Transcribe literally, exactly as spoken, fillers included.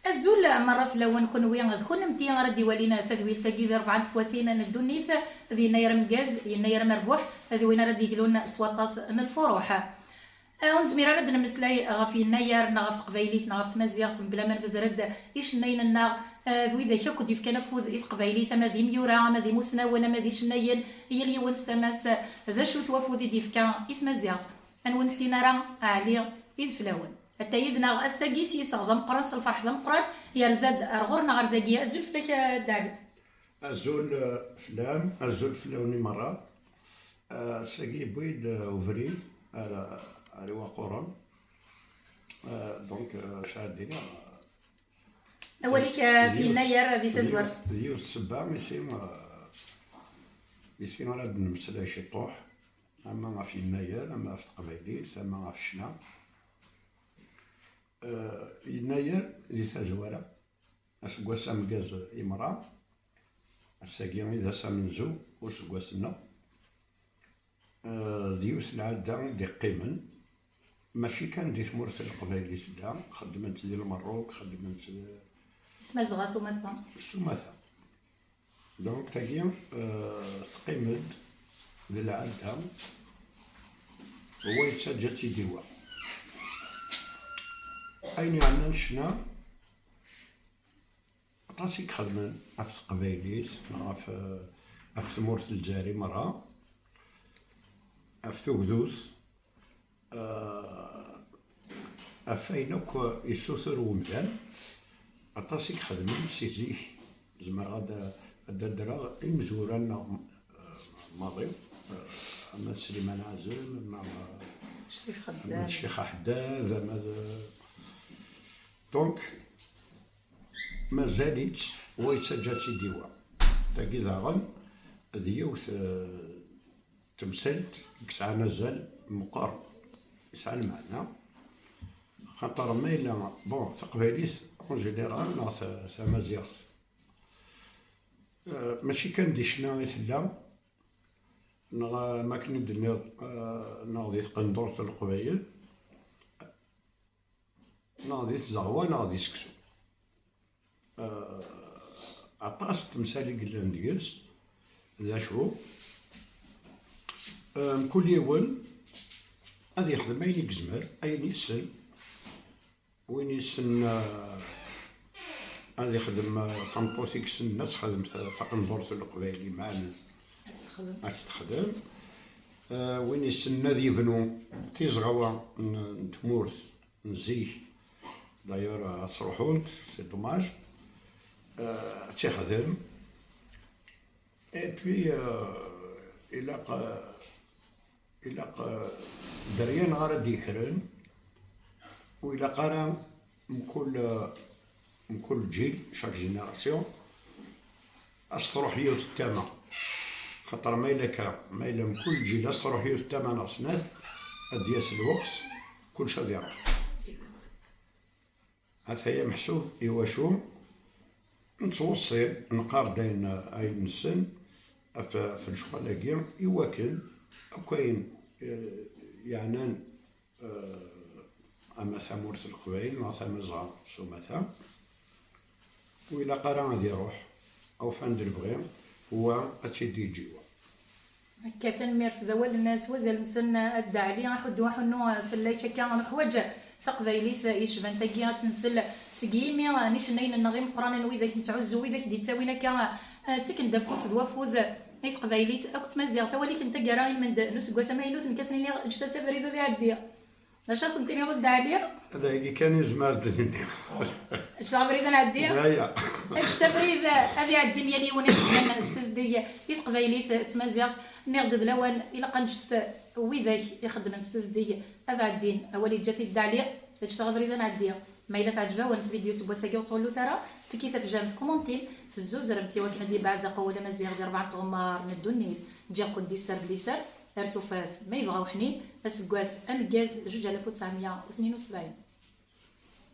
Azul merra fell-awen kunwi d kunemti ara d-iwalin tadwilt-agi di rebɛa n tekwatin n ddunit, d yennayer ameggaz, yennayer amerbuḥ, d win ara d-iglun s waṭas n lfuruḥ. Eh, ur nezmir ara ad d-nemmeslay ɣef yennayer neɣ ɣef teqbaylit neɣ ɣef tmaziɣt mebla ma nebder-d icennayen-nneɣ, eh, d widak akk d-yefkan afud i teqbaylit, ama d imyura, ama d imusnawen, ama d icennayen, yal yiwen s tama-s, eh, d acu-t wafud i d-yefka i tmaziɣt. Ad wen-nessin ara Ɛli Ideflawen. Atay yid-neɣ ass-agi s yiseɣ d ameqqran, s lferḥ d ameqqran, yerza-d ar ɣur-neɣ ar dagi. Azul fell-ak, a Dda Ɛli. Azul, eh, fell-am, azul fell-awen i merra. Eh, ass-agi yewwi-d, eh, ubrid ar, ar Iwaquren. Eh, donc, eh, acu ara d-iniɣ, eh, Awal-ik, eh, d yiwet, yennayer di d tazwart. Yiwet, d yiwet ssebba i si, eh, i si ara d-nemmeslay ciṭuḥ, ama ɣef yennayer, ama ɣef teqbaylit, ama ɣef ccna. Eh, yennayer di tazwara, aseggas ameggaz i merra, ass-agi i d ass amenzu useggas-nneɣ. Eh, d yiwet n lɛadda i d-iqqimen, mačči kan di tmurt n Leqbayel i tella, xeddmen-tt di Lmerruk, xeddmen-tt, eh, Tmazɣa s umata. S umata. Donc, tagi, eh, teqqim-d d lɛadda, wa yettaǧǧa-tt-id i wa. Ayen yeɛnan ccna, aṭas i ixedmen ɣef teqbaylit, ɣef, ɣef tmurt n Lezzayer i merra, ɣef tugdut, eh, ɣef wayen akk yessutur umdan, aṭas i ixedmen si zik. Zemreɣ ad, ad d-adreɣ imezwura-nneɣ, eh, maḍi, eh, ama d Sliman Ɛazem, ama, Crif ama d Xeddad. Ccix Aḥeddad, ama d, donc, mazal-itt wa yettaǧǧa-tt-id i wa. Tagi daɣen d yiwet, eh, temsalt i yesɛan azal meqqer, yesɛa lmeɛna, xaṭer ma yella, bon, taqbaylit en général neɣ ta-, tamaziɣt, eh, mačči kan di ccna i tella, neɣ, eh, ma akken i d-tenniḍ, eh, neɣ di tqendurt n Leqbayel, neɣ di tzeɣwa, neɣ di seksu. Eh, aṭas n temsal i yellan deg-s, d acu, eh, mkul yiwen ad yexdem ayen i yezmer, ayen yessen. Win yessen, eh, ad yexdem, eh, tameṭṭut i yessen ad texdem ta-, taqendurt n Leqbayel, iman Ad tt-texdem. Ad tt-texdem. Eh, win yessen ad yebnu tizeɣwa n, n tmurt n zik, d'ailleurs, ad ttruḥunt, c'est dommage. Eh, ad tt-ixdem. Et puis, eh, ilaq, eh, ilaq, eh, dderya neɣ ara d-yekren, ur ilaq ara mkul, eh, mkul ǧil, chaque génération, as-truḥ yiwet n tama. Xaṭer ma yella akka, ma yella mkul ǧil as-truḥ yiwet n tama neɣ snat, ad d-yas lweqt, kullec ad iruḥ. D tidet. Ataya meḥsub i wacu nettweṣṣi, neqqar-d ayen, ayen nessen ɣef, ɣef lecɣal-agi, i wakken akk ayen, eh, yeɛnan, eh, ama tamurt n Leqbayel neɣ tamazɣa s umata, ur ilaq ara ad iruḥ, awfan d lebɣi, wa ad tt-id-yeǧǧ i wa. Akka, tanemmirt d awalen s wazal-nsen, a Dda Ɛli. Aḥuddu aḥunnu fell-ak akka, nuḥwaǧ taqbaylit yecban tagi ad tt-nsel seg yimi n icennayen-nneɣ imeqqranen, widak nettɛuzzu, widak d-ittawin akka, eh, ttaken-d afus d wafud i teqbaylit akked tmaziɣt. Awal-ik n taggara ilmend n useggas amaynut, nekk ad sen-iniɣ ǧǧet-as abrid ad iɛeddi. D acu ad sen-tiniḍ a Dda Ɛli? Dagi kan i nezmer ad d-nini. Ǧǧet abrid ad nɛeddi? Aya. Ǧǧet abrid ad iɛeddi, myal yiwen ixedmen s tezdeg i teqbaylit d tmaziɣt. Nniɣ-d d lawan, ilaq ad neǧǧet widak ixeddmen s tezdeg ad ɛeddin. Awal yeǧǧa-t-id Dda Ɛli, ǧǧet abrid ad nɛeddi. Ma yella teɛǧeb-awen tvidyut n wass-agi, ur ttɣullut ara, tekki tafjamt, kumuntim, tezzuzremt i wakken ad yebbeɛzaq wawal amaziɣ di rebɛa n tɣemmar n ddunit. Ǧǧiɣ-ken di sser d liser, ar tufat ma yebɣa uḥnin, aseggas ameggaz zuǧ alaf u tesɛemya u tnin u sebɛin.